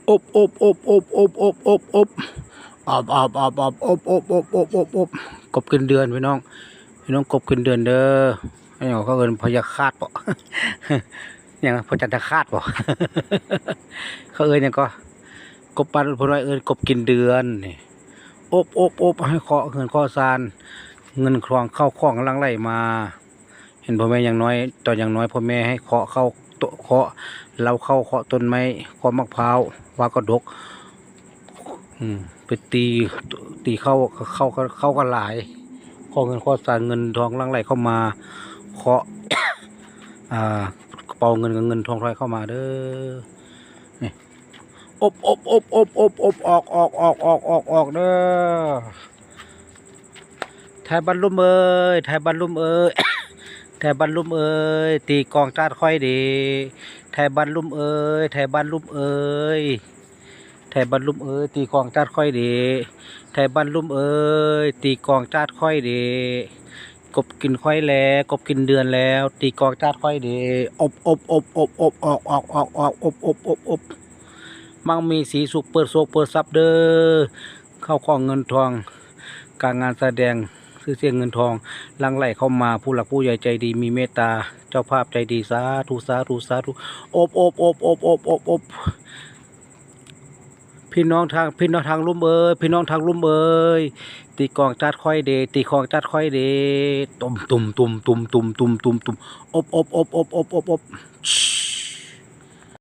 ອົບ ອົບ ອົບ ອົບ ອົບ ອົບ ອົບ ອົບ ອອບ ອອບ ອອບ ອອບ ອົບ ອົບ ອົບ ອົບ ອົບ ອົບ ກົບກິນເດືອນ ພີ່ນ້ອງ ພີ່ນ້ອງ ກົບກິນເດືອນເດີ. ອັນນີ້ເຂົາເອີ້ນພະຍາຄາດບໍ ຫຍັງ ພະຈັນທະຄາດບໍ ເຂົາເອີ້ນຫຍັງກໍ ກົບບ້ານເພິ່ນວ່າເອີ້ນກົບກິນເດືອນນີ້. ອົບ ອົບ ອົບ ໃຫ້ເຄາະເຮືອນເຄາະຊານ ເງິນທອງເຂົ້າຂອງຫຼັ່ງໄຫຼມາ. ເຫັນພໍ່ແມ່ຍັງນ້ອຍ ຕອນຍັງນ້ອຍ ພໍ່ແມ່ໃຫ້ເຄາະເຂົ້າ ເຄາະເລົ້າເຂົ້າ ເຄາະຕົ້ນໄມ້ ເຄາະໝາກພ້າວ ວ່າກະດົກ ອືມ ໄປຕີ ຕີເຂົ້າ ເຂົ້າ ເຂົ້າກໍຫຼາຍ ເຄາະເງິນເຄາະຊານ ເງິນທອງຫຼັ່ງໄຫຼເຂົ້າມາ ເຄາະ ອ່າ ກະເປົາເງິນ ເງິນທອງໄຫຼເຂົ້າມາເດີ. ອົບ ອົບ ອົບ ອົບ ອົບ ອົບ ອອກ ອອກ ອອກ ອອກ ອອກ ອອກເດີ. ໄທບ້ານລຸ່ມເອີຍ ໄທບ້ານລຸ່ມເອີຍ ໄທບ້ານລຸ່ມເອີຍ ຕີກອງຈາດຂ້ອຍເດ. ໄທບ້ານລຸ່ມເອີຍ ໄທບ້ານລຸ່ມເອີຍ ໄທບ້ານລຸ່ມເອີຍ ຕີກອງຈາດຂ້ອຍເດ. ໄທບ້ານລຸ່ມເອີຍ ຕີກອງຈາດຂ້ອຍເດ. ກົບກິນຂ້ອຍແລ້ວ ກົບກິນເດືອນແລ້ວ ຕີກອງຈາດຂ້ອຍເດ. ອົບ ອົບ ອົບ ອົບ ອົບ ອອກ ອອກ ອອກ ອອກ ອົບ ອົບ ອົບ ອົບ. ມັ່ງມີສີສຸກ ເປີດໂຊກເປີດຊັບເດີ ເຂົ້າຂອງເງິນທອງ ການງານສະແດງ ຊື່ສຽງເງິນທອງຫຼັ່ງໄຫຼເຂົ້າມາ ຜູ້ຫຼັກຜູ້ໃຫຍ່ໃຈດີ ມີເມດຕາ ເຈົ້າພາບໃຈດີ ສາທຸ ສາທຸ ສາທຸ. ອົບ ອົບ ອົບ ອົບ ອົບ ອົບ ອົບ. ພີ່ນ້ອງທາງ ພີ່ນ້ອງທາງລຸ່ມເອີຍ ພີ່ນ້ອງທາງລຸ່ມເອີຍ ຕີກອງຈາດຂ້ອຍເດ ຕີກອງຈາດຂ້ອຍເດ. ຕຸ້ມ ຕຸ້ມ ຕຸ້ມ ຕຸ້ມ ຕຸ້ມ ຕຸ້ມ ຕຸ້ມ ຕຸ້ມ. ອົບ ອົບ ອົບ ອົບ ອົບ ອົບ ອົບ.